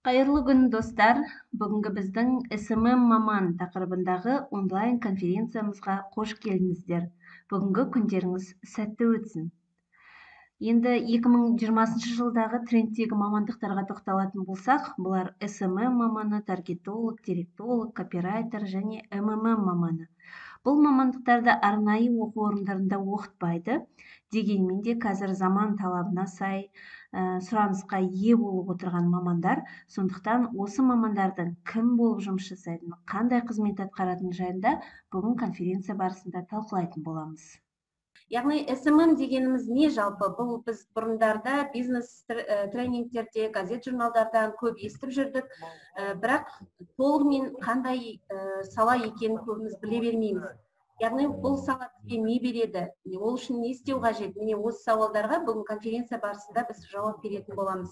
Қайырлы күн, достар! Бүгінгі біздің SMM маман тақырыбындағы онлайн конференциямызға қош келдіңіздер. Бүгінгі күндеріңіз сәтті өтсін. Енді 2020 жылдағы трендтегі мамандықтарға тоқталатын болсақ, бұлар SMM маманы, таргетолог, директолог, копирайтер және MMM маманы. Бұл мамандықтарды арнайы оқу орындарында оқытпайды. Дегенмен де қазір заман талабына сай сұранысқа ие болып отырған мамандар, сондықтан осы мамандардың кім болып жұмыс жасайтыны, қандай қызмет атқаратыны жайында бүгін конференция барысында талқылайтын боламыз. Яғни SMM дегеніміз не жалпы? Бұл біз бұрындарда бизнес тренингтерде, газет журналдардан көп естіп жүрдік, бірақ толығымен қандай сала екенін көбіміз біле бермейміз. Яғни бұл сала бізге не береді, ол үшін не істеу қажет? Міне осы сауалдарға бүгін конференция барысында біз жауап беретін боламыз.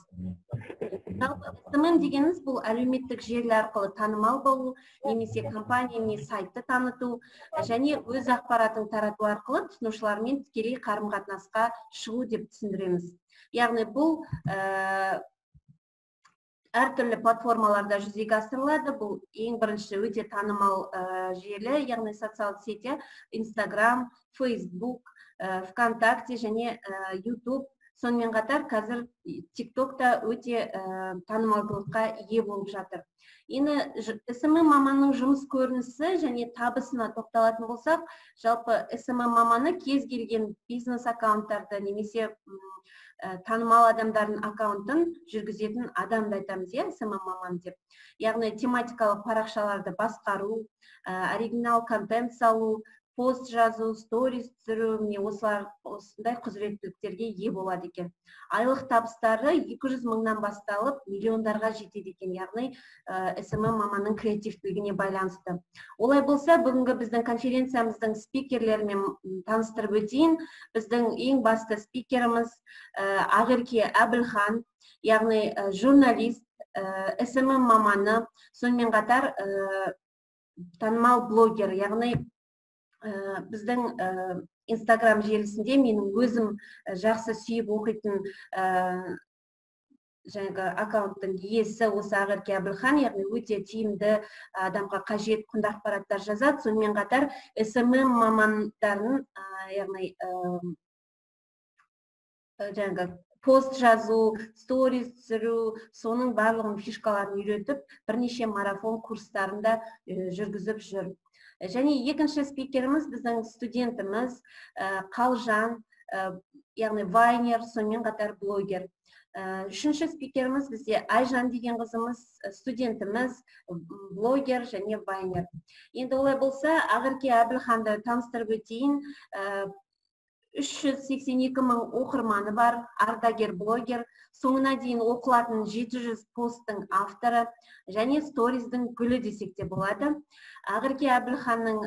Жалпы SMM дегеніміз бұл әлеуметтік желі арқылы танымал болу, немесе компания не сайтты таныту және өз ақпаратын тарату арқылы тұтынушылармен тікелей қарым-қатынасқа шығу деп түсіндіреміз. Яғни бұл әртүрлі платформаларда жүзеге асырылады. Бұл ең бірінші өте танымал желі, яғни социалды сети, Инстаграм, Фейсбук, ВКонтакте және YouTube. Сонымен қатар қазір TikTok та өте танымалдылыққа ие болып жатыр. Енді SMM маманның жұмыс көрінісі және табысына тоқталатын болсақ, жалпы SMM маманы кез келген бизнес аккаунттарды немесе танымал адамдардың аккаунтын жүргізетін адамды айтамыз, иә, SMM маман деп. Яғни тематикалық парақшаларды басқару, оригинал контент салу, пост жазу, сторис түсіру, міне осылар осындай құзыреттіліктерге ие болады екен. Айлық табыстары 200 мыңнан басталып миллиондарға жетеді екен, яғни SMM маманның креативтілігіне байланысты. Олай болса, бүгінгі біздің конференциямыздың спикерлерімен таныстырып өтейін. Біздің ең басты спикеріміз Ақерке Әбілхан, яғни журналист, SMM маманы, сонымен қатар танымал блогер, яғни біздің Инстаграм желісінде менің өзім жақсы сүйіп оқитын жаңағы аккаунттың иесі осы Ақерке Әбілхан, яғни өте тиімді адамға қажет құнды ақпараттар жазады. Сонымен қатар SMM мамандарын, яғни жаңағы пост жазу, сторис түсіру, соның барлығын фишкаларын үйретіп, бірнеше марафон курстарын да жүргізіп жүр. Және екінші спикеріміз біздің студентіміз Қалжан, яғни вайнер, сонымен қатар блогер. Үшінші спикеріміз бізде Айжан деген қызымыз, студентіміз, блогер және вайнер. Енді олай болса, Ақерке Әбілханды таныстырып өтейін. 382 мың оқырманы бар, ардагер блогер, соңына дейін оқылатын 700 посттың авторы және сториздің гүлі десек те болады. Ақерке Әбілханның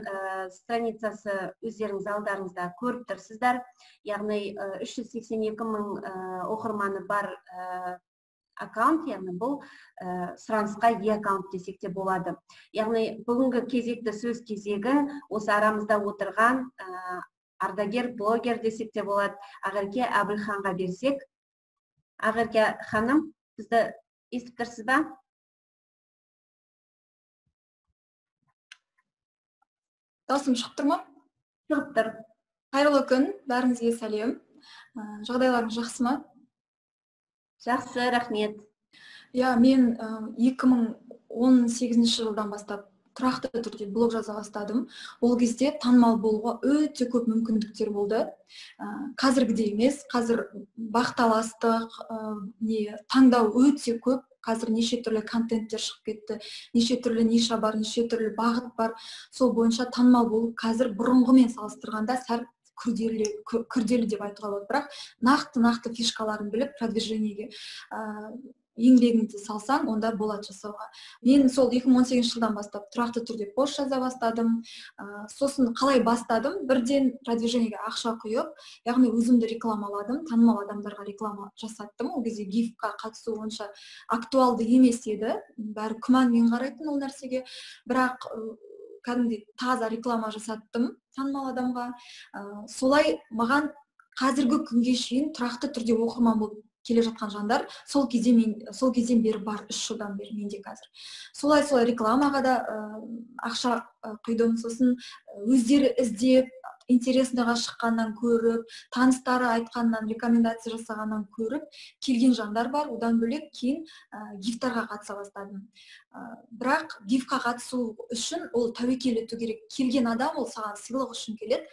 страницасы өздеріңіз алдарыңызда көріп тұрсыздар, яғни 382 мың оқырманы бар аккаунт, яғни бұл сұранысқа ие аккаунт десек те болады. Яғни бүгінгі кезекті сөз кезегін осы арамызда отырған ардагер блогер десек те болады, Ақерке Әбілханға берсек. Ақерке ханым, бізді естіп тұрсыз ба? Дауысым шығып тұр ма? Шығып тұр. Қайырлы күн, бәріңізге сәлем. Жағдайларыңыз жақсы ма? Жақсы, рахмет. Иә, мен 2018 жылдан бастап тұрақты түрде блог жаза бастадым. Ол кезде танымал болуға өте көп мүмкіндіктер болды. Қазіргідей емес, қазір бақталастық, таңдау өте көп. Қазір неше түрлі контенттер шығып кетті, неше түрлі ниша бар, неше түрлі бағыт бар. Сол бойынша танымал болу қазір бұрынғымен салыстырғанда сәл күрделі деп айтуға болады. Бірақ нақты-нақты фишкаларын біліп, продвижениеге еңбегіңді салсаң, онда болады жасауға. Мен сол 2018 жылдан бастап тұрақты түрде пост жаза бастадым. Сосын қалай бастадым? Бірден продвижениеге ақша құйып, яғни өзімді рекламаладым, танымал адамдарға реклама жасаттым. Ол кезде гифқа қатысу онша актуалды емес еді. Бәрі күмәнмен қарайтын ол нәрсеге. Бірақ кәдімгідей таза реклама жасаттым танымал адамға. Солай маған қазіргі күнге шейін тұрақты түрде оқырман болып келе жатқан жандар сол кезде мен сол кезден бері бар, 3 жылдан бері менде қазір. Солай солай рекламаға да ақша құйдым. Сосын өздері іздеп, интересный ға шыққаннан көріп, таныстары айтқаннан, рекомендация жасағаннан көріп келген жандар бар. Одан бөлек кейін гивтарға қатыса бастадым. Бірақ гивқа қатысу үшін ол тәуекел ету керек. Келген адам ол саған сыйлық үшін келеді.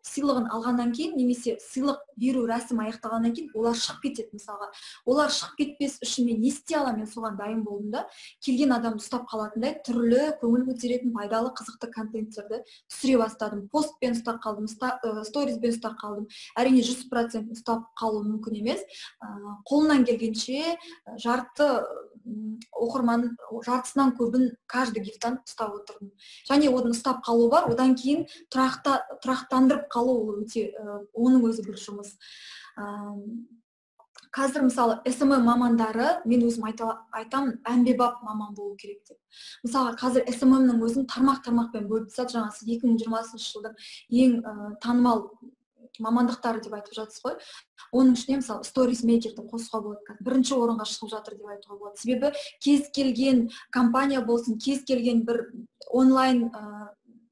Сыйлығын алғаннан кейін немесе сыйлық беру рәсімі аяқталғаннан кейін олар шығып кетеді. Мысалға, олар шығып кетпес үшін мен не істей аламын? Мен соған дайын болдым да, келген адамды ұстап қалатындай түрлі көңіл көтеретін, пайдалы, қызықты контенттерді түсіре бастадым. Постпен ұстап қалдым, сторизбен ұстап қалдым. Әрине, 100% ұстап қалу мүмкін емес. Қолынан келгенше жарты оқырман, жартысынан көбін каждый гивтан ұстап отырдым. Және оны ұстап қалу бар, одан кейін тұрақтандырып қалу, ол өте, оның өзі бір жұмыс. Қазір, мысалы, СММ мамандары, мен өзім айтамын, әмбебап маман болу керек деп. Мысалға, қазір СММ-нің өзін тармақ тармақпен бөліп тастады. Жаңа сіз 2020 жылдың ең танымал мамандықтары деп айтып жатсыз ғой. Оның ішіне, мысалы, сторис мейкерді қосуға болады. Бірінші орынға шығып жатыр деп айтуға болады, себебі кез келген компания болсын, кез келген бір онлайн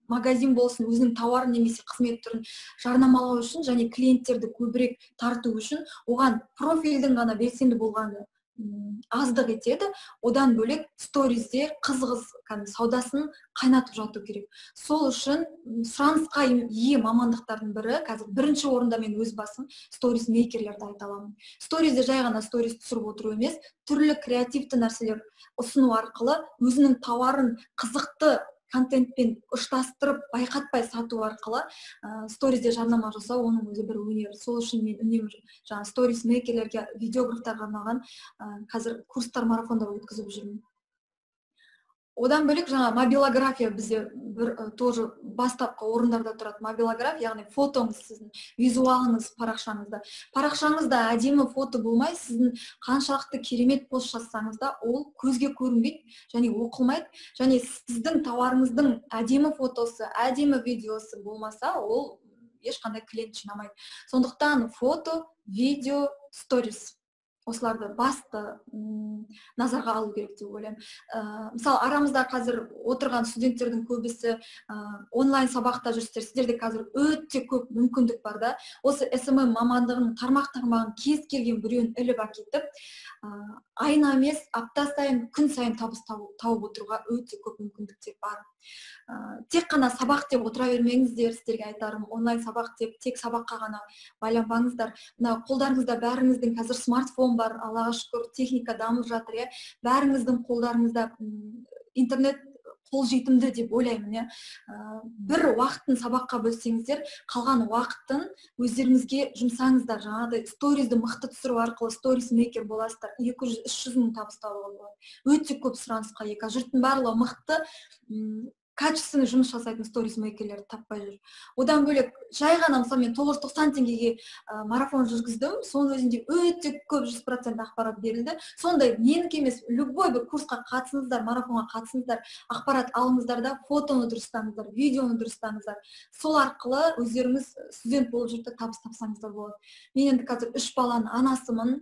магазин болсын, өзінің тауарын немесе қызмет түрін жарнамалау үшін және клиенттерді көбірек тарту үшін оған профильдің ғана белсенді болғаны аздық етеді. Одан бөлек сторизде қыз кәдімгі саудасын қайнатып жату керек. Сол үшін сұранысқа ие мамандықтардың бірі, қазір бірінші орында мен өз басым сторис мейкерлерді айта аламын. Сторизде жай ғана сторис түсіріп отыру емес, түрлі креативті нәрселер ұсыну арқылы, өзінің тауарын қызықты контентпен ұштастырып, байқатпай сату арқылы сторизде жарнама жасау, оның өзі бір өнер. Сол үшін мен үнемі жаңағы сторис мейкерлерге, видеографтарға арналған қазір курстар, марафондар өткізіп жүрмін. Одан бөлек жаңа мобилография бізде бір тоже бастапқы орындарда тұрады. Мобилография, яғни фотоңыз, сіздің визуалыңыз парақшаңызда. Парақшаңызда әдемі фото болмай, сіздің қаншалықты керемет пост жазсаңыз да, ол көзге көрінбейді және оқылмайды. Және сіздің тауарыңыздың әдемі фотосы, әдемі видеосы болмаса, ол ешқандай клиент жинамайды. Сондықтан фото, видео, сторис, осыларды басты назарға алу керек деп ойлаймын. Мысалы, арамызда қазір отырған студенттердің көбісі онлайн сабақта жүрсіздер. Сіздерде қазір өте көп мүмкіндік бар да. Осы СММ мамандығының тармақ тармағын кез келген біреуін іліп әкетіп, айына емес, апта сайын, күн сайын табыс тауып отыруға өте көп мүмкіндіктер бар. Тек қана сабақ деп отыра бермеңіздер. Сіздерге айтарым, онлайн сабақ деп тек сабаққа ғана байланбаңыздар. Мына қолдарыңызда бәріңіздің қазір смартфон бар, Аллаға шүкір, техника дамып жатыр, иә. Бәріңіздің қолдарыңызда интернет қолжетімді деп ойлаймын, иә. Бір уақытын сабаққа бөлсеңіздер, қалған уақытын өздеріңізге жұмсаңыздар. Жаңағыдай сторизді мықты түсіру арқылы сторис мейкер боласыздар, 200-300 мың табыс табуға болады. Өте көп сұранысқа ие. Жұрттың барлығы мықты, качественный жұмыс жасайтын сторис мейкерлерді таппай жүр. Одан бөлек жай ғана, мысалы, мен 990 теңгеге марафон жүргіздім. Соның өзінде өте көп, 100% ақпарат берілді. Сондай менікі емес, любой бір курсқа қатысыңыздар, марафонға қатысыңыздар, ақпарат алыңыздар да, фотоны дұрыстаңыздар, видеоны дұрыстаңыздар. Сол арқылы өздеріңіз студент болып жүріп те табыс тапсаңыздар болады. Мен енді қазір үш баланың анасымын.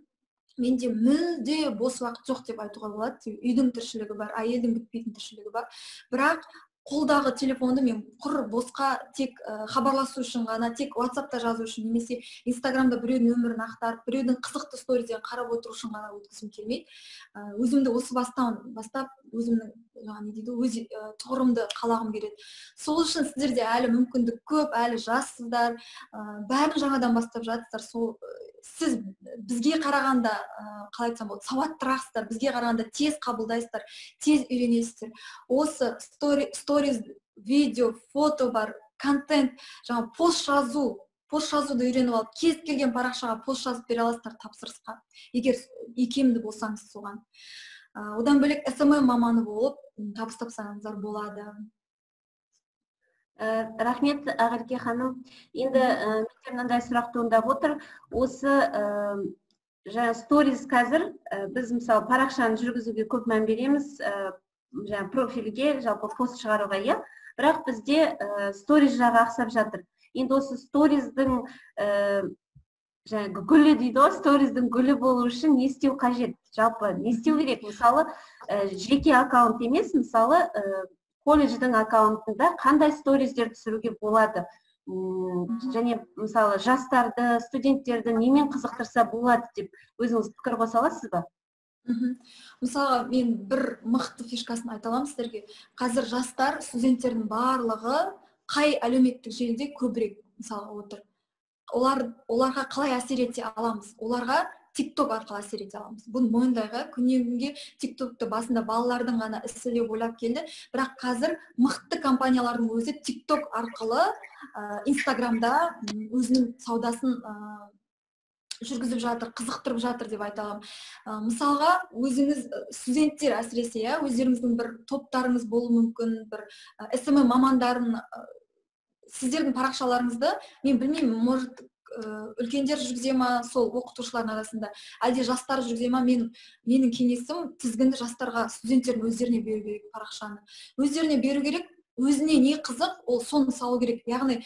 Менде мүлде бос уақыт жоқ деп айтуға болады. Үйдің тіршілігі бар, әйелдің бітпейтін тіршілігі бар. Бірақ қолдағы телефонды мен құр босқа тек хабарласу үшін ғана, тек Ватсапта жазу үшін немесе Инстаграмда біреудің өмірін ақтарып, біреудің қызықты сторизін қарап отыру үшін ғана өткізгім келмейді. Өзімді осы бастан бастап, өзімнің жаңағы не дейді, өз тұғырымды қалағым келеді. Сол үшін сіздерде әлі мүмкіндік көп, әлі жассыздар, бәрін жаңадан бастап жатсыздар. Сол сіз бізге қарағанда, қалай айтсам болады, сауаттырақсыздар, бізге қарағанда тез қабылдайсыздар, тез үйренесіздер. Осы сторис, видео, фото бар, контент, жаңа пост жазу, пост жазуды үйреніп алып, кез келген парақшаға пост жазып бере аласыздар тапсырысқа, егер икемді болсаңыз соған. Одан бөлек СММ маманы болып табыс тапсаңыздар болады. Рахмет, Ақерке ханым. Енді менде мынандай сұрақ туындап отыр. Осы жаңа сторис, қазір біз, мысалы, парақшаны жүргізуге көп мән береміз, жаңа профильге, жалпы пост шығаруға, иә. Бірақ бізде сторис жағы ақсап жатыр. Енді осы сториздің Жаңағы гүлі дейді ғой, сториздің гүлі болу үшін не істеу қажет? Жалпы не істеу керек? Мысалы, жеке аккаунт емес, мысалы, колледждің аккаунтында қандай сториздер түсіруге болады? Және мысалы жастарды, студенттерді немен қызықтырса болады деп өзіңіз пікір қоса аласыз ба? Мысалға, мен бір мықты фишкасын айта аламын сіздерге. Қазір жастар, студенттердің барлығы қай әлеуметтік желіде көбірек мысалға отыр. Оларға қалай әсер ете аламыз? Оларға TikTok арқылы әсер ете аламыз. Бұны мойындайық, күннен күнге TikTokты басында балалардың ғана ісі деп ойлап келді, бірақ қазір мықты компаниялардың өзі TikTok арқылы Инстаграмда өзінің саудасын жүргізіп жатыр, қызықтырып жатыр деп айта аламын. Мысалға, өзіңіз студенттер әсіресе, өздеріңіздің бір топтарыңыз болуы мүмкін, бір SMM мамандарын, сіздердің парақшаларыңызды, мен білмеймін, может, үлкендер жүргізе ма сол оқытушылардың арасында, әлде жастар жүргізе ма, менің кеңесім тізгінді жастарға, студенттердің өздеріне беру керек парақшаны. Өздеріне беру керек, өзіне не қызық, ол соны салу керек. Яғни,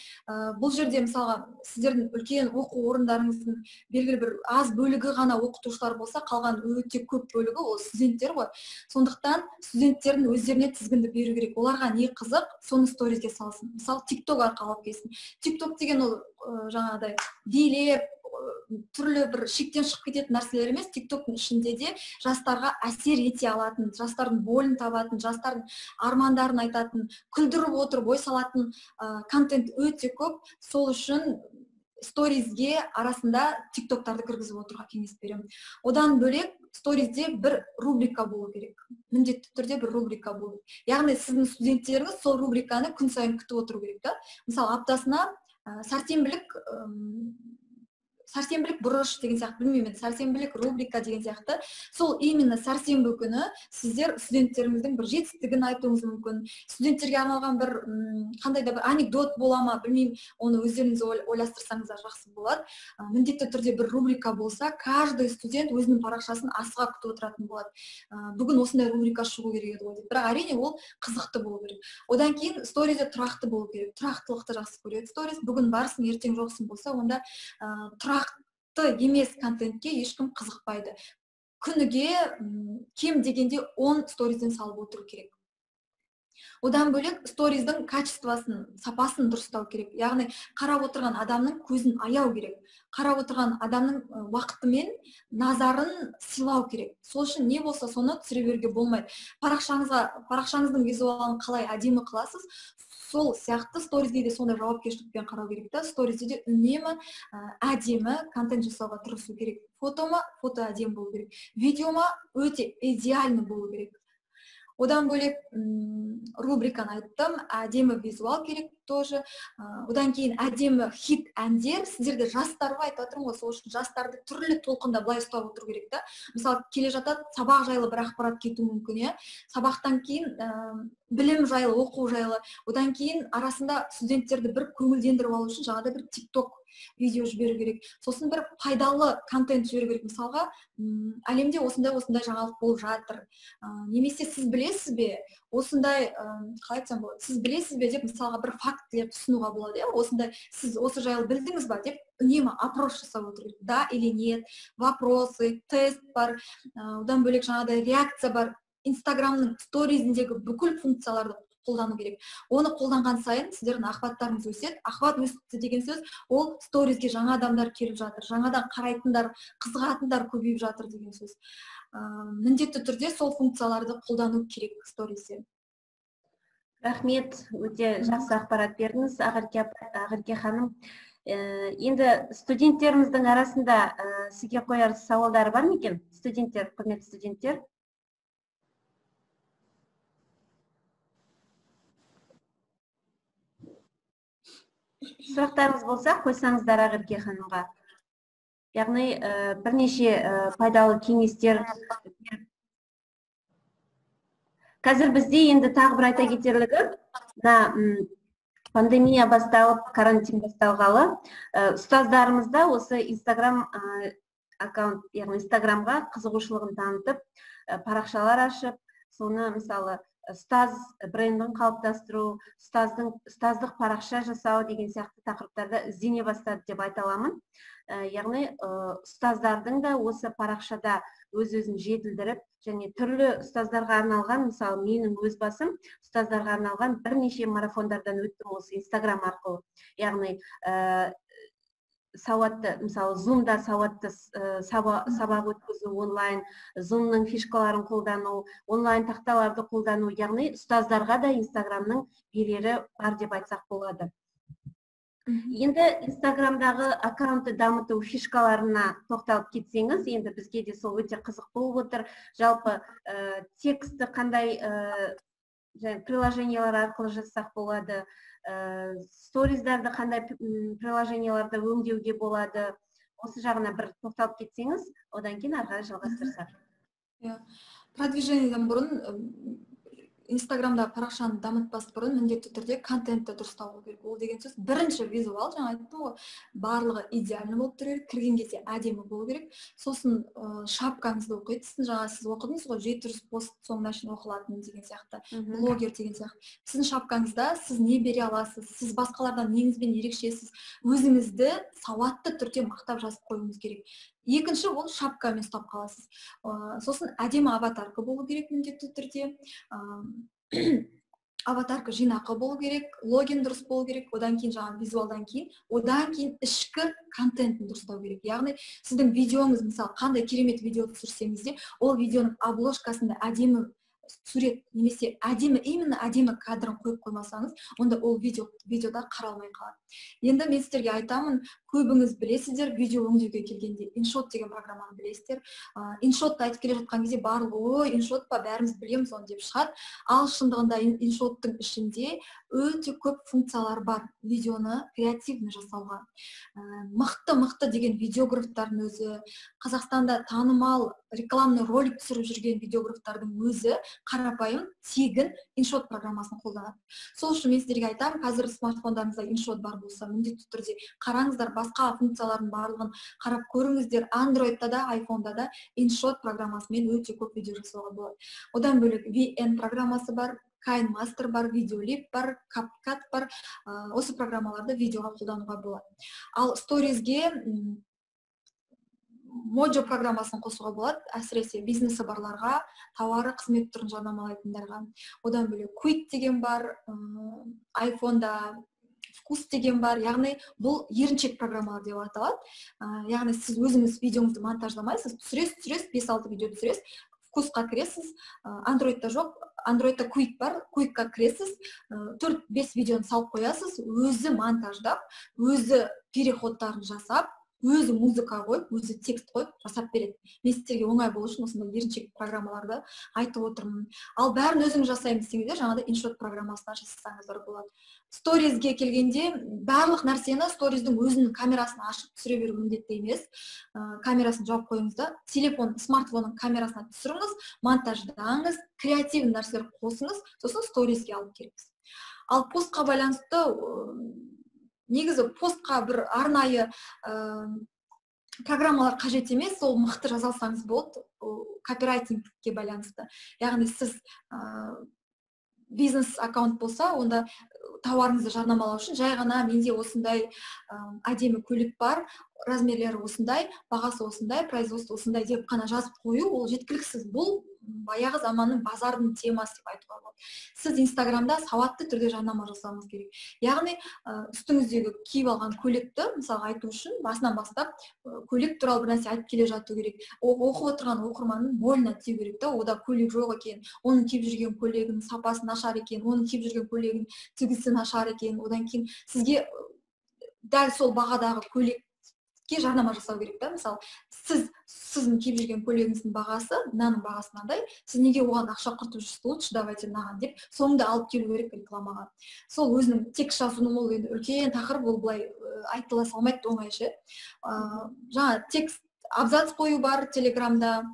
бұл жерде мысалға сіздердің үлкен оқу орындарыңыздың белгілі бір аз бөлігі ғана оқытушылар болса, қалған өте көп бөлігі ол студенттер ғой. Сондықтан студенттердің өздеріне тізгінді беру керек. Оларға не қызық, соны сторизге салсын. Мысалы, TikTok арқылы алып келсін. TikTok деген ол жаңағыдай билеп, түрлі бір шектен шығып кететін нәрселер емес, TikToктың ішінде де жастарға әсер ете алатын, жастардың бойын табатын, жастардың армандарын айтатын, күлдіріп отырып ой салатын контент өте көп. Сол үшін сторизге арасында TikToктарды кіргізіп отыруға кеңес беремін. Одан бөлек сторизде бір рубрика болу керек. Міндетті түрде бір рубрика болу. Яғни сіздің студенттеріңіз сол рубриканы күн сайын күтіп отыру керек та. Мысалы, аптасына сәрсенбілік бұрыш деген сияқты, білмеймін, сәрсенбілік рубрика деген сияқты. Сол именно сәрсенбі күні сіздер студенттеріңіздің бір жетістігін айтуыңыз мүмкін. Студенттерге арналған бір қандай да бір анекдот бола ма, білмеймін, оны өздеріңіз ойластырсаңыздар жақсы болады. Міндетті түрде бір рубрика болса, каждый студент өзінің парақшасын асыға күтіп отыратын болады. Бүгін осындай рубрика шығу керек еді ғой деп. Бірақ әрине ол қызықты болу керек. Одан кейін сторизде тұрақты болу керек. Тұрақтылықты жақсы көреді сторис. Бүгін барсың, ертең жоқсың болса, онда тұрақты емес контентке ешкім қызықпайды. Күніге кем дегенде 10 сторизден салып отыру керек. Одан бөлек сториздің качествосын, сапасын дұрыстау керек. Яғни қарап отырған адамның көзін аяу керек. Қарап отырған адамның уақыты мен назарын сыйлау керек. Сол үшін не болса соны түсіре беруге болмайды. Парақшаңыздың визуалын қалай әдемі қыласыз, сол сияқты сторизге де сондай жауапкершілікпен қарау керек та. Сторизде де үнемі әдемі контент жасауға тырысу керек. Фото ма, фото әдемі болу керек. Видео ма, өте идеальны болу керек. Одан бөлек рубриканы айттым, әдемі визуал керек тоже. Одан кейін әдемі хит әндер. Сіздерде жастар ғой, айтып отырмын ғой, сол үшін жастарды түрлі толқында былай ұстап отыру керек та. Мысалы, келе жатады, сабақ жайлы бір ақпарат кетуі мүмкін, иә. Сабақтан кейін білім жайлы, оқу жайлы. Одан кейін арасында студенттерді бір көңілдендіріп алу үшін жаңағыдай бір TikTok видео жіберу керек. Сосын бір пайдалы контент жіберу керек. Мысалға, әлемде осындай-осындай жаңалық болып жатыр. Немесе сіз білесіз бе, осындай, қалай айтсам болады, сіз білесіз бе деп мысалға бір фактілер ұсынуға болады, иә? Осындай, сіз осы жайлы білдіңіз ба деп үнемі опрос жасап отыру керек. Да или нет, вопросы, тест бар, одан бөлек жаңағыдай реакция бар. Инстаграмның сторизіндегі бүкіл функцияларды қолдану керек. Оны қолданған сайын сіздердің охваттарыңыз өседі. Охват өсті деген сөз, ол сторизге жаңа адамдар келіп жатыр, жаңадан қарайтындар, қызығатындар көбейіп жатыр деген сөз. Міндетті түрде сол функцияларды қолдану керек сторизде. Рахмет, өте жақсы ақпарат бердіңіз, Ақерке ханым. Енді студенттеріміздің арасында сізге қояр сауалдары бар ма екен? Студенттер, құрметті студенттер. Сұрақтарыңыз болса, қойсаңыздар Ақерке ханымға. Яғни, бірнеше пайдалы кеңестер. Қазір бізде енді тағы бір айта кетерлігі, мына пандемия басталып, карантин басталғалы, ұстаздарымыз да осы Инстаграм аккаунт, яғни Инстаграмға қызығушылығын танытып, парақшалар ашып, соны мысалы Ұстаз брендін қалыптастыру, ұстаздық парақша жасау деген сияқты тақырыптарда іздене бастады деп айта аламын. Яғни ұстаздардың да осы парақшада өз өзін жетілдіріп және түрлі ұстаздарға арналған, мысалы, менің өз басым ұстаздарға арналған бірнеше марафондардан өттім осы Инстаграм арқылы. Яғни сауатты, мысалы, Зумда сауатты сабақ өткізу онлайн, Зумның фишкаларын қолдану, онлайн тақталарды қолдану, яғни ұстаздарға да Инстаграмның берері бар деп айтсақ болады. Енді Инстаграмдағы аккаунтты дамыту фишкаларына тоқталып кетсеңіз, енді бізге де сол өте қызық болып отыр. Жалпы текстті қандай приложениялар арқылы жазсақ болады, сториздарды қандай приложенияларда өңдеуге болады, осы жағына бір тоқталып кетсеңіз, одан кейін ары қарай жалғастырсақ. Иә, продвижениеден бұрын, Инстаграмда парақшаны дамытпас бұрын міндетті түрде контентті дұрыстау керек. Ол деген сөз, бірінші визуал, жаңа айттым ғой, барлығы идеальный болып тұру керек, кірген кезде әдемі болу керек. Сосын шапкаңызды оқиды. Жаңа сіз оқыдыңыз ғой, 700 пост соңына шейін оқылатын деген сияқты, блогер деген сияқты. Сіздің шапкаңызда сіз не бере аласыз, сіз басқалардан неңізбен ерекшесіз, өзіңізді сауатты түрде мақтап жазып қоюыңыз керек. Екінші, ол шапкамен ұстап қаласыз. Сосын әдемі аватарка болу керек міндетті түрде. Аватарка жинақы болу керек, логин дұрыс болу керек, одан кейін жаңағы визуалдан кейін, одан кейін ішкі контентін дұрыстау керек. Яғни сіздің видеоңыз, мысалы, қандай керемет видео түсірсеңіз де, ол видеоның обложкасында әдемі сурет немесе әдемі, именно әдемі кадрын қойып қоймасаңыз, онда ол видеода қаралмай қалады. Енді мен сіздерге айтамын, көбіңіз білесіздер, видео өңдеуге келгенде InShot деген программаны білесіздер. InShotты айтып келе жатқан кезде барлығы: «Ой, InShot па, бәріміз білеміз оны», – деп шығады. Ал шындығында InShotтың ішінде өте көп функциялар бар видеоны креативно жасауға. Мықты мықты деген видеографтардың өзі, Қазақстанда танымал рекламный ролик түсіріп жүрген видеографтардың өзі қарапайым тегін InShot программасын қолданады. Сол үшін мен сіздерге айтамын, қазір смартфондарыңызда InShot бар болса, міндетті түрде қараңыздар, басқа функциялардың барлығын қарап көріңіздер. Андроидта да, айфонда да InShot программасымен өте көп видео жасауға болады. Одан бөлек VN программасы бар, KineMaster бар, Videoleap бар, CapCut бар. Осы программаларды видеоға қолдануға болады. Ал сторизге Mojo программасын қосуға болады, әсіресе бизнесі барларға, тауары, қызмет түрін жарнамалайтындарға. Одан бөлек Quik деген бар, айфонда Вкус деген бар. Яғни бұл еріншек программалар деп аталады. Яғни сіз өзіңіз видеоңызды монтаждамайсыз, түсіресіз, түсіресіз, 5-6 видео түсіресіз, Вкусқа кіресіз, андроидта жоқ, андроидта Quik бар, Quikқа кіресіз, 4-5 видеоны салып қоясыз, өзі монтаждап, өзі переходтарын жасап, өзі музыка қойып, өзі текст қойып жасап береді. Мен сіздерге оңай болу үшін осындай еріншек программаларды айтып отырмын. Ал бәрін өзіңіз жасаймын десеңіздер, жаңағыдай InShot программасынан жасасаңыздар болады. Сторизге келгенде, барлық нәрсені сториздың өзінің камерасын ашып түсіре беру міндетті емес. Камерасын жауып қойыңыз да, телефон, смартфонның камерасына түсіріңіз, монтаждаңыз, креативный нәрселер қосыңыз, сосын сторизге алып келіңіз. Ал постқа байланысты, негізі постқа бір арнайы программалар қажет емес, ол мықты жаза алсаңыз болады. Копирайтингке байланысты, яғни сіз бизнес аккаунт болса, онда тауарыңызды жарнамалау үшін жай ғана «менде осындай әдемі көлік бар, размерлері осындай, бағасы осындай, производство осындай» деп қана жазып қою ол жеткіліксіз. Бұл баяғы заманның, базардың темасы деп айтуға болады. Сіз Инстаграмда сауатты түрде жарнама жасауыңыз керек. Яғни үстіңіздегі киіп алған көйлекті, мысалға, айту үшін басынан бастап көйлек туралы бір нәрсе айтып келе жату керек. Оқып отырған оқырманның больно тию керек та, ода көйлек жоқ екен, оның киіп жүрген көйлегінің сапасы нашар екен, оның киіп жүрген көйлегінің тігісі нашар екен. Одан кейін сізге дәл сол бағадағы көйлек жарнама жасау керек та. Мысалы, сіз, сіздің киіп жүрген көйлегіңіздің бағасы, мынаның бағасы мынандай, сіз неге оған ақша құртып жүрсіз, лучше давайте мынаған деп соңында алып келу керек рекламаға. Сол өзінің текст жазудың, ол енді үлкен тақырып, ол былай айтыла салмайды оңай ше. Жаңа текст, абзац қою бар Телеграмда.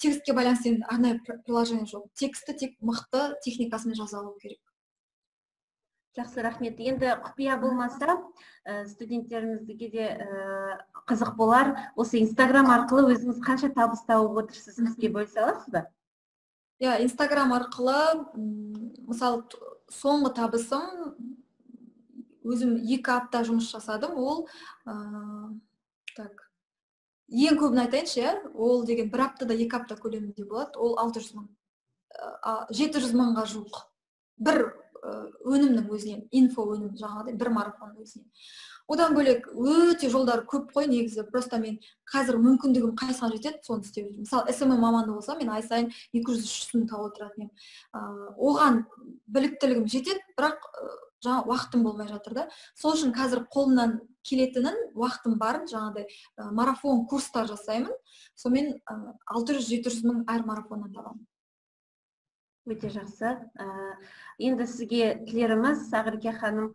Текстке байланысты енді арнайы приложение жоқ, текстті тек мықты техникасымен жаза алу керек. Жақсы, рахмет. Енді құпия болмаса, студенттерімізге де қызық болар, осы Инстаграм арқылы өзіңіз қанша табыс тауып отырсыз, бізге бөлісе аласыз ба? Иә, Инстаграм арқылы, мысалы, соңғы табысым, өзім 2 апта жұмыс жасадым, ол так, ең көбін айтайыншы, иә, ол деген бір аптада, 2 апта көлемінде болады, ол 600 000, 700 мыңға жуық бір өнімнің өзінен, инфо өнім, жаңағыдай бір марафонның өзінен. Одан бөлек өте жолдар көп қой негізі. Просто мен қазір мүмкіндігім қайсыға жетеді, соны істеп жүрмін. Мысалы, СММ маманы болсам, мен ай сайын 200-300 мың тауып отыратын едім. Оған біліктілігім жетеді, бірақ жаңа уақытым болмай жатыр да. Сол үшін қазір қолымнан келетінін, уақытым барын жаңағыдай марафон, курстар жасаймын. Сонымен 600-700 мың әр марафоннан табамын. Өте жақсы. Енді сізге тілеріміз, Ақерке ханым,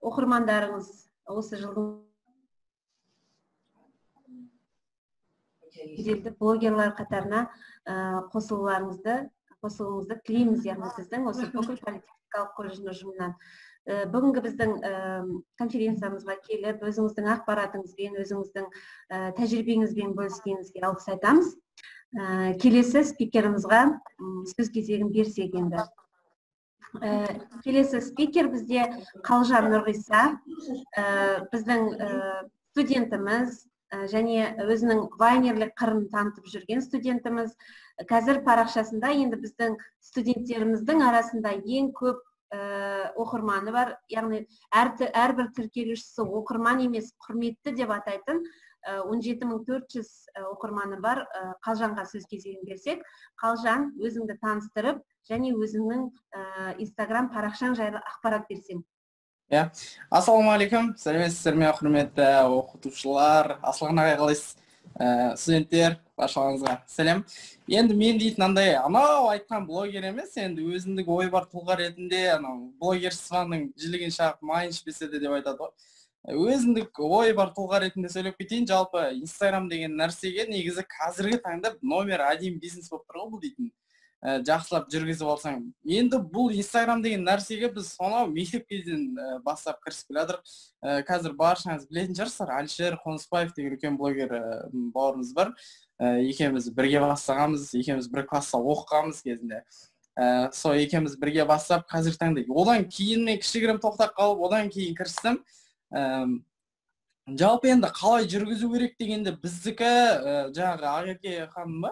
оқырмандарыңыз осы жылдың беделді блогерлар қатарына қосылуыңызды тілейміз, яғни сіздің осы бүкіл политехникалық колледждің ұжымынан. Бүгінгі біздің конференциямызға келіп, өзіңіздің ақпаратыңызбен, өзіңіздің тәжірибеңізбен бөліскеніңізге алғыс айтамыз. Келесі спикерімізға сөз кезегін берсек енді. Келесі спикер бізде Қалжан Нұрғиса, біздің студентіміз және өзінің вайнерлік қырын танытып жүрген студентіміз. Қазір парақшасында енді біздің студенттеріміздің арасында ең көп оқырманы бар, яғни әрбір тіркелушісі оқырман емес, құрметті деп атайтын 17 400 оқырманы бар Қалжанға сөз кезегін берсек. Қалжан, өзіңді таныстырып және өзіңнің Инстаграм парақшаң жайлы ақпарат берсең. Иә, ассалаумағалейкум, сәлеметсіздер ме, құрметті оқытушылар, Асылхан ағай, қалайсыз, студенттер, баршаларыңызға сәлем. Енді мен дейтін андай анау айтқан блогер емес, енді өзіндік ой бар тұлға ретінде, анау блогер сыбанның жілігін шағып, майын ішпесе де деп айтады ғой, өзіндік ой бар тұлға ретінде сөйлеп кетейін. Жалпы Инстаграм деген нәрсеге негізі қазіргі таңда номер один бизнес болып тұр ғой бұл дейтін, жақсылап жүргізіп алсаң. Енді бұл Инстаграм деген нәрсеге біз сонау мектеп кезінен бастап кірісіп келе жатырмық. Қазір баршаңыз білетін шығарсыздар, Әлішер Қонысбаев деген үлкен блогер бауырымыз бар. Екеуміз бірге бастағанбыз, екеуміз бір класста оқығанбыз кезінде. Сол екеуміз бірге бастап, қазіргі таңда, одан кейін мен кішігірім тоқтап қалып, одан кейін кірістім. Жалпы енді қалай жүргізу керек дегенде, біздікі жаңағы Ақерке ханым ба,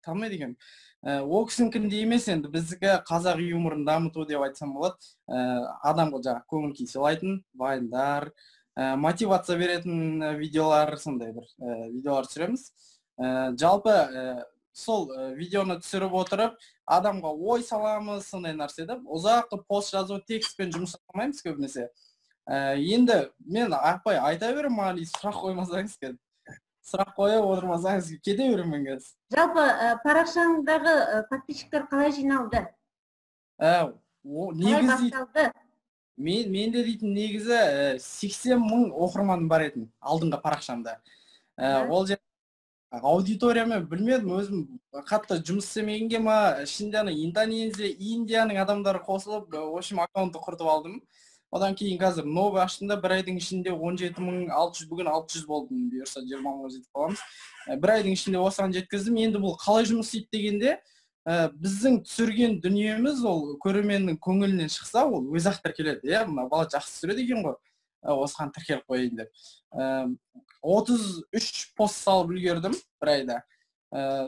танымайды екенмін, ол кісінікіндей емес енді, біздікі қазақ юморын дамыту деп айтсам болады. Адамға жаңағы көңіл күй сыйлайтын вайндар, мотивация беретін видеолар, сондай бір видеолар түсіреміз. Жалпы сол видеоны түсіріп отырып, адамға ой саламыз, сондай нәрсе да. Ұзақ пост жазу, текстпен жұмыс жасамаймыз көбінесе. Енді мен, апай, айта беремін, маған сұрақ қоймасаңыз, сұрақ қойып отырмасаңыз, кете беремін қазір. Жалпы парақшаңдағы подписчиктер қалай жиналды? Қалай басталды? Менде дейтін негізі 80 мың оқырманым бар еді алдыңғы парақшамда. Ол жер аудиториямен білмедім, өзім қатты жұмыс істемегенге ма, ішінде ана Индонезия, Индияның адамдары қосылып, в общем, аккаунтты құртып алдым. Одан кейін қазір новый аштым да, бір айдың ішінде 17 600, бүгін 600 болдым, бұйырса, 20 мыңға жетіп қаламыз. Бір айдың ішінде осыған жеткіздім. Енді бұл қалай жұмыс істейді дегенде, біздің түсірген дүниеміз ол көрерменнің көңілінен шықса, ол өзі ақ тіркеледі, иә, мына бала жақсы түсіреді екен ғой, осыған тіркеліп қояйын деп. 33 пост салып үлгердім бір айда.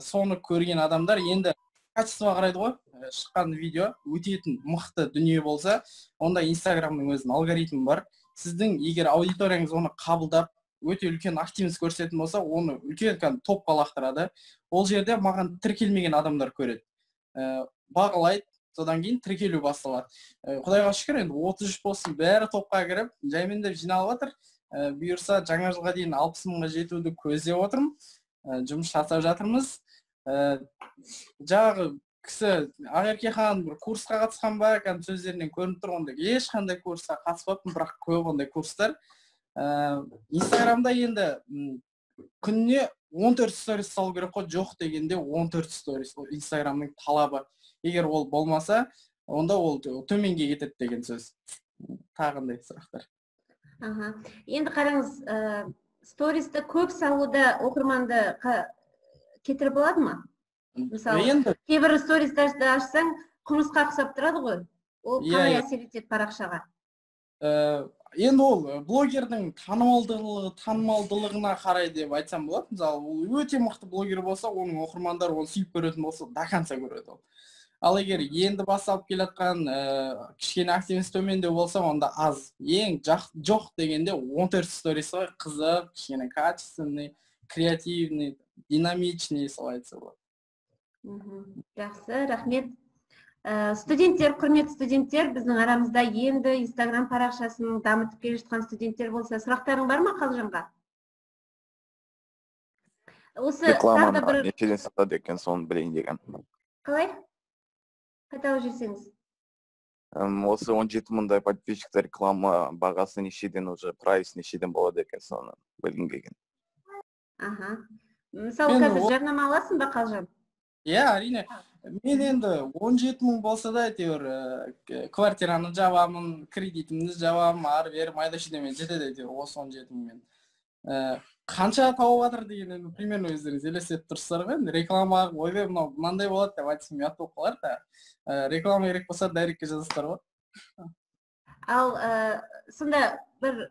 Соны көрген адамдар енді качество қарайды ғой. Шыққан видео өтетін мықты дүние болса, онда Инстаграмның өзінің алгоритмі бар. Сіздің егер аудиторияңыз оны қабылдап, өте үлкен активность көрсететін болса, оны үлкен кәдімгі топқа лақтырады. Ол жерде маған тіркелмеген адамдар көреді, бағалайды, содан кейін тіркелу басталады. Құдайға шүкір, енді 33 посттың бәрі топқа кіріп, жаймендеп жиналып жатыр. Бұйырса, жаңа жылға дейін 60 мыңға жетуді көздеп отырмын. Жұмыс жасап жатырмыз. Жаңағы кісі, Ақерке ханым, бір курсқа қатысқан ба, кәдімгі сөздерінен көрініп тұр. Ондай ешқандай курсқа қатыспаппын, бірақ көп ондай курстар. Инстаграмда енді күніне 14 сторис салу керек қой, жоқ дегенде 14 сторис, ол Инстаграмның талабы. Егер ол болмаса, онда ол төменге кетеді деген сөз. Тағы қандай сұрақтар? Аха, енді қараңыз, стористі көп салуда оқырманды кетіріп болады ма? Мысалы, Енді кейбір стористарды ашсаң, құмырсқа ұқсап тұрады ғой. Ол Иә, қалай иә. әсер етеді парақшаға? Енді ол блогердің танымалдылығына қарай деп айтсам болады. Мысалы, ол өте мықты блогер болса, оның оқырмандары оны сүйіп көретін болса, до конца көреді ол. Ал егер енді басталып келе жатқан, кішкене активность төмендеу болса, онда аз. Ең жоқ дегенде 14 сторис ғой, қызық, кішкене качественный, креативный, динамичный, солай айтса болады. Жақсы, рахмет. Студенттер, құрметті студенттер, біздің арамызда енді Инстаграм парақшасын дамытып келе жатқан студенттер болса, сұрақтарың бар ма Қалжанға? Осы тағы да Рекламаны бір нешеден сатады екен, соны білейін деген. Қалай? Қайталап жіберсеңіз. Осы 17 мыңдай подписчиктер реклама бағасы нешеден, уже прайс нешеден болады екен, соны білгім келген. Аха. Мысалы, Мен қазір жарнама аласың ба, Қалжан? Иә, әрине. Мен енді 17 мың болса да, әйтеуір квартираны жабамын, кредитімді жабамын, ары бері майда шүйдеме жетеді әйтеуір осы 17 мыңмен. Қанша тауып жатыр деген енді примерно өздеріңіз елестетіп тұрсыздар ғой. Енді реклама, ойбай, мынау мынандай болады деп айтсам, ұят болып қалар да. Реклама керек болса, директке жазасыздар ғой. Ал сонда бір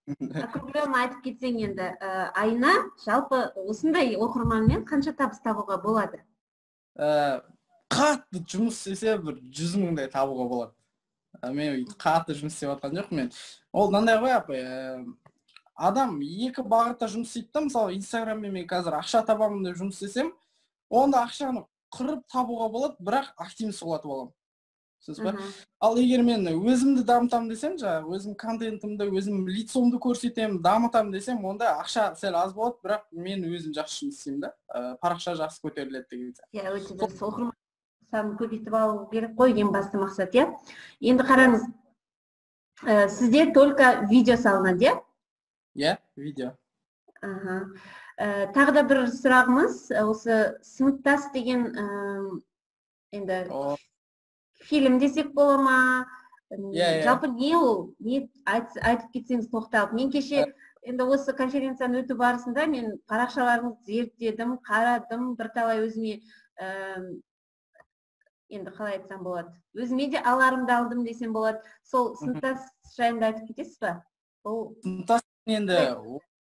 округленно айтып кетсең енді, айына жалпы осындай оқырманмен қанша табыс табуға болады? Қатты жұмыс істесе, бір 100 мыңдай табуға болады. Мен қатты жұмыс істеп жатқан жоқпын мен. Ол мынандай ғой, апай, адам екі бағытта жұмыс істейді да. Мысалы, Инстаграммен мен қазір ақша табамын деп жұмыс істесем, онда ақшаны қырып табуға болады, бірақ активность құлатып аламын. Түсінесіз ба? Ал егер мен өзімді дамытамын десем, жаңағы өзім контентімді, өзім лицомды көрсетемін, дамытамын десем, онда ақша сәл аз болады, бірақ мен өзім жақсы жұмыс істеймін да, парақша жақсы көтеріледі деген сияқты. Иә, өте дұрыс. Оқырман санын көбейтіп алу керек қой, ең басты мақсат, иә. Енді қараңыз, сізде только видео салынады, иә? Иә, видео. Аха. Тағы да бір сұрағымыз, осы «Сыныптас» деген, енді фильм десек бола ма? Иә, иә. Жалпы не ол? Не айтып кетсеңіз тоқталып. Мен кеше енді осы конференцияны өту барысында мен парақшаларыңызды зерттедім, қарадым, бірталай өзіме, енді қалай айтсам болады, өзіме де аларымды алдым десем болады. Сол «Сыныптас» жайында айтып кетесіз ба? Ол «Сыныптас» енді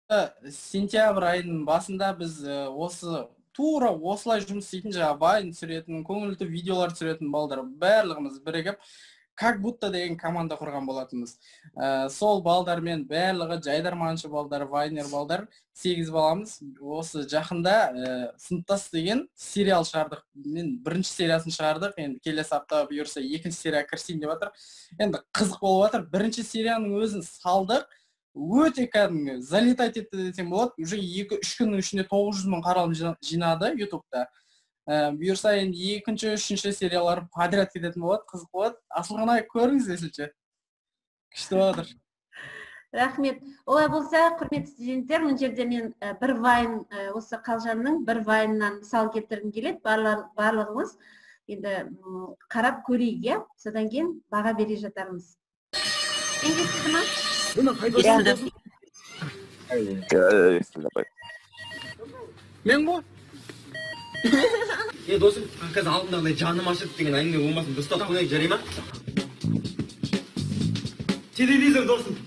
осы сентябрь айының басында біз осы тура осылай жұмыс істейтін, жаңағы вайн түсіретін, көңілді видеолар түсіретін балдар барлығымыз бірігіп, «Как будто» деген команда құрған болатынбыз. Сол балдармен барлығы жайдарманшы балдар, вайнер балдар, 8 баламыз. Осы жақында «Сыныптас» деген сериал шығардық. Мен бірінші сериясын шығардық, енді келесі апта бұйырса екінші серия кірісейін деп жатыр. Енді қызық болып жатыр. Бірінші серияның өзін салдық, өте кәдімгі залетать етті десем болады. Уже 2-3 күннің ішінде 900 мың қаралым жинады Ютубта. Бұйырса енді екінші, үшінші сериялар подряд кететін болады, қызық болады. Асылхан ағай, көріңіз десінші, күшті болып жатыр. Рахмет. Олай болса, құрметті студенттер, мына жерде мен бір вайн, осы Қалжанның бір вайнынан мысал келтіргім келеді. Барлығымыз енді қарап көрейік, иә? Содан кейін баға бере жатармыз. Енді естілді ма? Естілді. Иә, естілді, апай. Мен ғой. Е, досым, қазір алдындағыдай жаным ашыды деген әңгіме болмасын, дұрыстап қояйық, жарай ма? Телевизор, досым.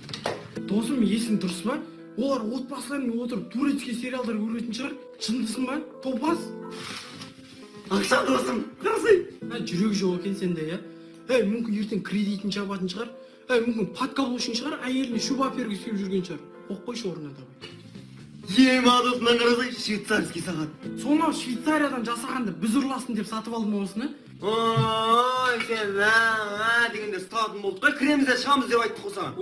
Досым, есің дұрыс па? Олар отбасыларымен отырып турецкий сериалдар көретін шығар. Шындысың ба? Топас. Ақша, досым, қарасай. Ә, жүрек жоқ екен сенде, иә? Ей, мүмкін ертең кредитін жабатын шығар. Ей, мүмкін подкаблучник шығар, әйеліне шуба әпергісі келіп жүрген шығар. Қойып қойшы орнына, давай. Ема, досым, мынаны қарасай, швейцарский сағат. Сонау Швейцариядан жасағанды біз ұрласын деп сатып алдым осыны. Ой, сен ә дегенде ұсталатын болдық қой, кіреміз де шығамыз деп айттық қой саған.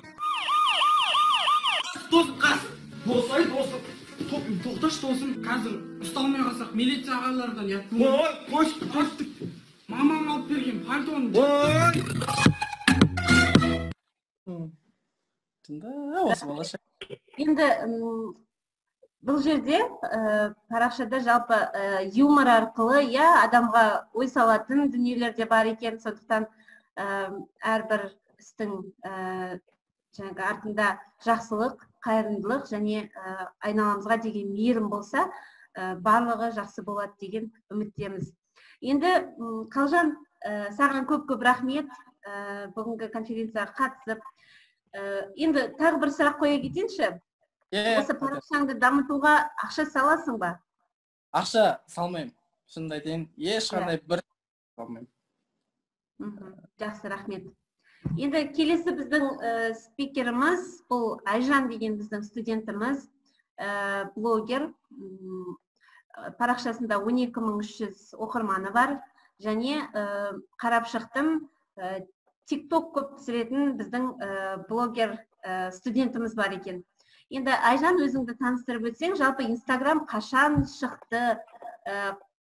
Досым, қас. Босай, досым. Тоқташы, досым, қазір ұсталмай қалсақ, милиция ағалардан ұят болады. Ой, қойшы, қойшы. Мамам алып берген пальтоны. Ой. Тыңда, осы балаша. Енді бұл жерде парақшада жалпы юмор арқылы, иә, адамға ой салатын дүниелер де бар екен. Сондықтан әрбір істің жаңағы артында жақсылық, қайырымдылық және айналамызға деген мейірім болса, Барлығы жақсы болады деген үміттеміз. Енді, Қалжан, саған көп-көп рахмет бүгінгі конференцияға қатысып. Енді тағы бір сұрақ қоя кетейінші. Осы парақшаңды дамытуға ақша саласың ба? Ақша салмаймын, шынымды айтайын, ешқандай бір салмаймын. Жақсы, рахмет. Енді келесі біздің спикеріміз бұл Айжан деген біздің студентіміз, блогер, парақшасында 12 300 оқырманы бар және қарап шықтым, ТикТок көп түсіретін біздің блогер студентіміз бар екен. Енді, Айжан, өзіңді таныстырып өтсең, жалпы Инстаграм қашан шықты,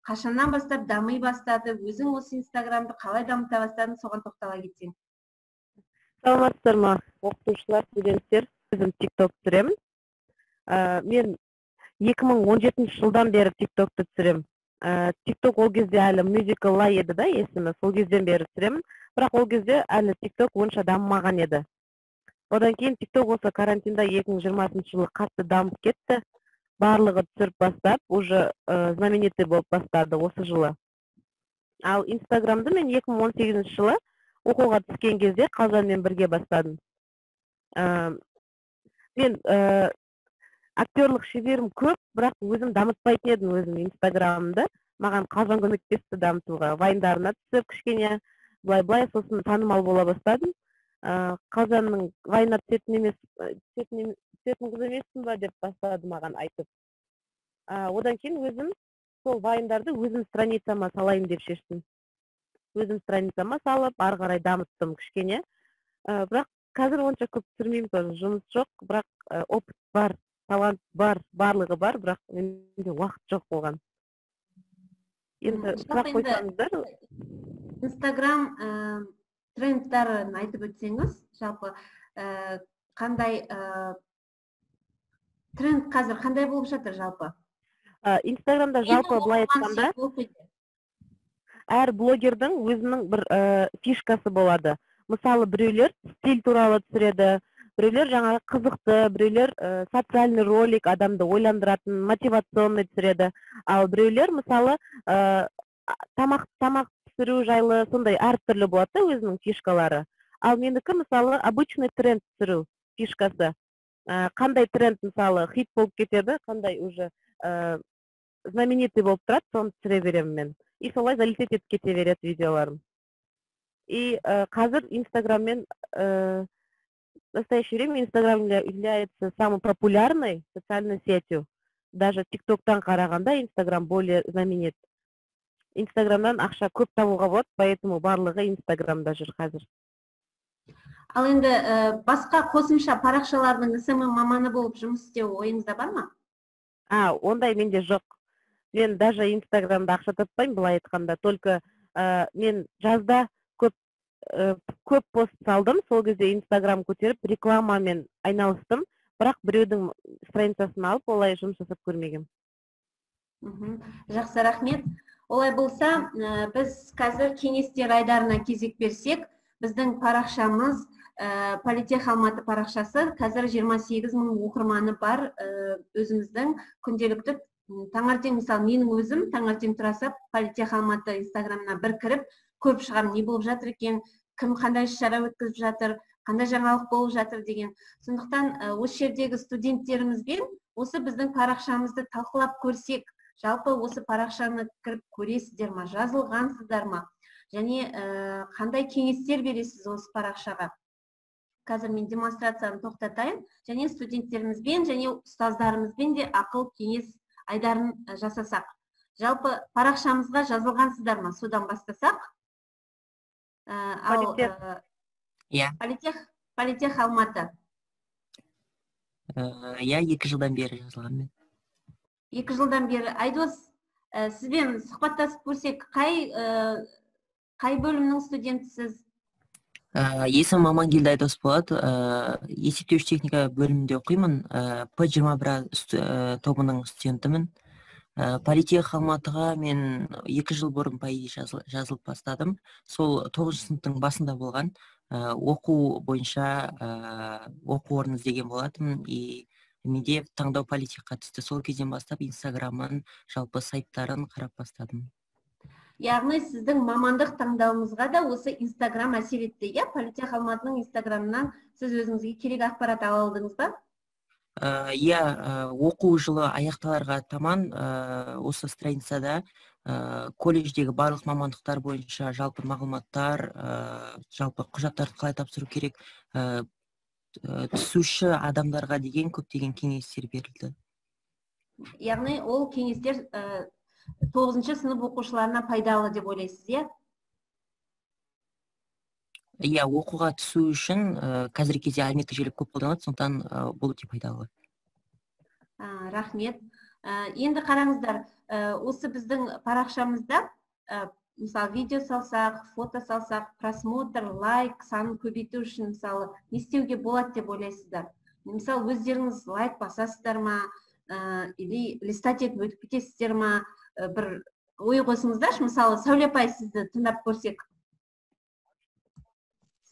қашаннан бастап дами бастады, өзің осы Инстаграмды қалай дамыта бастадың, соған тоқтала кетсең. Саламатсыздар ма, оқытушылар, студенттер! Өзім ТикТок түсіремін. Мен 2017 жылдан бері ТикТокты түсіремін. ТикТок ол кезде әлі Musical.ly еді да есімі, сол кезден бері түсіремін, бірақ ол кезде әлі ТикТок онша дамымаған еді. Одан кейін ТикТок осы карантинда 2020 жылы қатты дамып кетті, барлығы түсіріп бастап, уже знаменитый болып бастады осы жылы. Ал Инстаграмды мен 2018 жылы оқуға түскен кезде Қалжанмен бірге бастадым. Мен актерлық шеберім көп, бірақ өзім дамытпайтын едім өзім Инстаграмымды. Маған Қалжан көмектесті дамытуға, вайндарына түсіп, кішкене былай былай сосын танымал бола бастадым. Қалжанның вайнына түсетін емес, түсетін қыз емессің ба деп бастады маған айтып. Одан кейін өзім сол вайндарды өзім страницама салайын деп шештім. Өзім страницама салып, ары қарай дамыттым кішкене. Бірақ қазір онша көп түсірмеймін тоже, жұмыс жоқ, бірақ опыт бар, талант бар, барлығы бар, бірақ менде уақыт жоқ болған. Енді сұрақ қойсаңыздар. Инстаграм трендтарын айтып өтсеңіз, жалпы қандай тренд қазір қандай болып жатыр жалпы? Инстаграмда жалпы былай айтқанда, әр блогердің өзінің бір фишкасы болады. Мысалы, біреулер стиль туралы түсіреді, біреулер жаңағы қызықты, біреулер социальный ролик, адамды ойландыратын, мотивационный түсіреді, ал біреулер, мысалы, тамақ пісіру жайлы, сондай әртүрлі болады да өзінің фишкалары. Ал менікі, мысалы, обычный тренд түсіру фишкасы. Қандай тренд, мысалы, хит болып кетеді, қандай уже знаменитый болып тұрады, соны түсіре беремін мен, и солай залететь етіп кете береді видеоларым. И қазір Инстаграммен, в настоящее время Инстаграм является самой популярной социальной сетью. Даже ТикТоктан қарағанда Инстаграм более знаменит. Инстаграмнан ақша көп табуға болады, поэтому барлығы Инстаграмда жүр қазір. Ал енді басқа қосымша парақшалардың СММ маманы болып жұмыс істеу ойыңызда бар ма? А, ондай менде жоқ. Мен даже Инстаграмда ақша таппаймын, былай айтқанда. Только мен жазда көп пост салдым, сол кезде Инстаграм көтеріп, рекламамен айналыстым, бірақ біреудің страницасын алып, олай жұмыс жасап көрмегенмін. Жақсы, рахмет. Олай болса, біз қазір кеңестер айдарына кезек берсек. Біздің парақшамыз, Политех Алматы парақшасы, қазір 28 мың оқырманы бар. Өзіміздің күнделікті таңертең, мысалы, менің өзім таңертең тұра сап Политех Алматы Инстаграмына бір кіріп көріп шығамын, не болып жатыр екен, кім қандай іс шара өткізіп жатыр, қандай жаңалық болып жатыр деген. Сондықтан осы жердегі студенттерімізбен осы біздің парақшамызды талқылап көрсек. Жалпы осы парақшаны кіріп көресіздер ма, жазылғансыздар ма және қандай кеңестер бересіз осы парақшаға? Қазір мен демонстрацияны тоқтатайын және студенттерімізбен және ұстаздарымызбен де ақыл кеңес айдарын жасасақ. Жалпы парақшамызға жазылғансыздар ма, содан бастасақ. Ал Иә. Политех Алматы. Иә, 2 жылдан бері жазылғанмын. 2 жылдан бері. Айдос, сізбен сұхбаттасып көрсек, қай бөлімнің студентісіз? Есімім Амангелді Айдос болады. Есептеуіш техника бөлімінде оқимын. П 21 тобының студентімін. Политех Алматыға мен 2 жыл бұрын, по идее, жазылып бастадым. Сол тоғызыншы сыныптың басында болған. Оқу бойынша оқу орнын іздеген болатынмын и Менде таңдау Политехқа түсті. Сол кезден бастап Инстаграмын, жалпы сайттарын қарап бастадым. Яғни сіздің мамандық таңдауыңызға да осы Инстаграм әсер етті, иә? Политех Алматының Инстаграмынан сіз өзіңізге керек ақпарат ала алдыңыз ба? Иә, оқу жылы аяқталарға таман осы страницада колледждегі барлық мамандықтар бойынша жалпы мағлұматтар, жалпы құжаттарды қалай тапсыру керек, түсуші адамдарға деген көптеген кеңестер берілді. Яғни ол кеңестер 9-шы сынып оқушыларына пайдалы деп ойлайсыз, иә? Иә, оқуға түсу үшін қазіргі кезде әлеуметтік желі көп қолданылады, сондықтан бұл өте пайдалы. Рахмет. Енді қараңыздар, осы біздің парақшамызда, мысалы, видео салсақ, фото салсақ, просмотр, лайк санын көбейту үшін, мысалы, не істеуге болады деп ойлайсыздар? Мысалы, өздеріңіз лайк басасыздар ма, или листать етіп өтіп кетесіздер ма? Бір ой қосыңыздаршы. Мысалы, Сәуле апай, сізді тыңдап көрсек.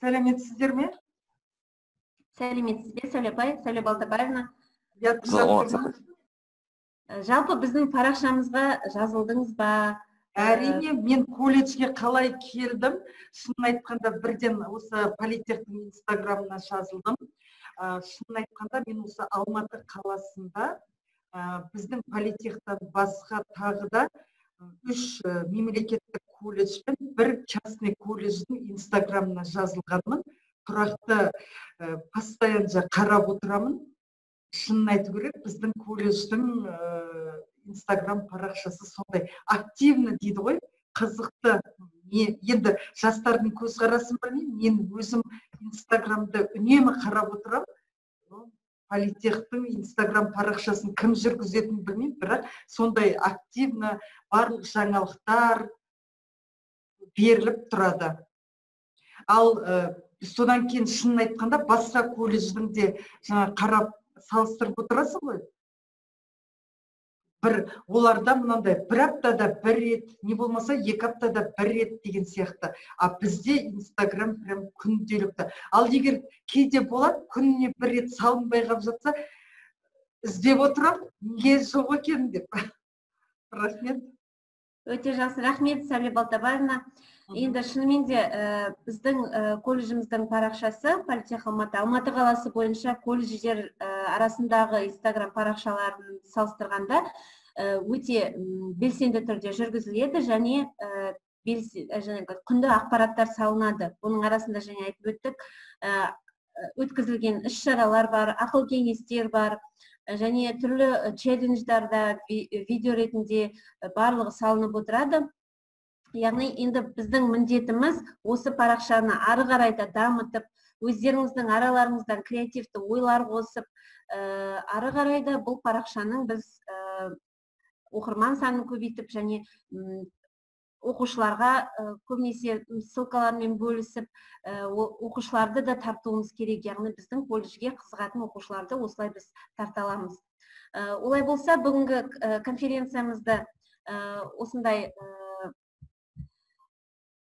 Сәлеметсіздер ме? Сәлеметсіз бе, Сәуле апай, Сәуле Балтабаевна. Иә. Жалпы біздің парақшамызға жазылдыңыз ба? Әрине, мен колледжге қалай келдім? Шынын айтқанда, бірден осы Политехтің Инстаграмына жазылдым. Шынын айтқанда, мен осы Алматы қаласында біздің Политехтан басқа тағы да үш мемлекеттік колледж бен бір частный колледждің Инстаграмына жазылғанмын. Тұрақты, постоянно қарап отырамын. Шынын айту керек, біздің колледждің Инстаграм парақшасы сондай активно дейді ғой, қызықты. Енді жастардың көзқарасын білмеймін, мен өзім Инстаграмды үнемі қарап отырамын. Политехтің Инстаграм парақшасын кім жүргізетінін білмеймін, бірақ сондай активно барлық жаңалықтар беріліп тұрады. Ал содан кейін, шынын айтқанда, басқа колледждің де жаңа қарап, салыстырып отырасың ғой. Бір оларда мынандай бір аптада бір рет, не болмаса 2 аптада бір рет деген сияқты. А бізде Инстаграм прям күнделікті. Ал егер кейде болады, күніне бір рет салынбай қалып жатса, іздеп отырамын, неге жоқ екен деп. Рахмет. Өте жақсы, рахмет, Сәуле Балтабаевна. Енді шынымен де біздің колледжіміздің парақшасы, Политех Алматы, Алматы қаласы бойынша колледждер арасындағы Инстаграм парақшаларын салыстырғанда өте белсенді түрде жүргізіледі және жаңағы құнды ақпараттар салынады. Оның арасында, және айтып өттік, өткізілген іс шаралар бар, ақыл кеңестер бар және түрлі челлендждарда видео ретінде барлығы салынып отырады. Яғни енді біздің міндетіміз осы парақшаны ары қарай да дамытып, өздеріңіздің араларыңыздан креативті ойлар қосып, ары қарай да бұл парақшаның біз оқырман санын көбейтіп және оқушыларға көбінесе ссылкалармен бөлісіп, оқушыларды да тартуымыз керек. Яғни біздің колледжге қызығатын оқушыларды осылай біз тарта аламыз. Олай болса, бүгінгі конференциямызды осындай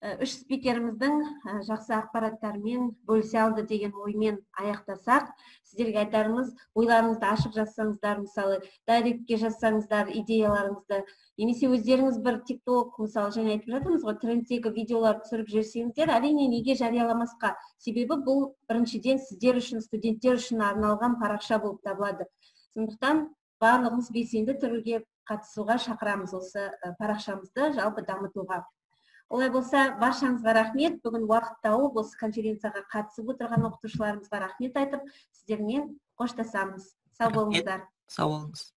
үш спикеріміздің жақсы ақпараттарымен бөлісе алды деген оймен аяқтасақ. Сіздерге айтарымыз: ойларыңызды ашық жазсаңыздар, мысалы, директке жазсаңыздар идеяларыңызды немесе өздеріңіз бір Тик Ток, мысалы, және айтып жатырмыз ғой, трендтегі видеолар түсіріп жіберсеңіздер, әрине, неге жарияламасқа? Себебі бұл біріншіден сіздер үшін, студенттер үшін арналған парақша болып табылады. Сондықтан барлығымыз белсенді түрге қатысуға шақырамыз, осы парақшамызды жалпы дамытуға. Олай болса, баршаңызға рахмет. Бүгін уақыт тауып, осы конференцияға қатысып отырған оқытушыларымызға рахмет айтып, сіздермен қоштасамыз. Сау болыңыздар. Сау болыңыз.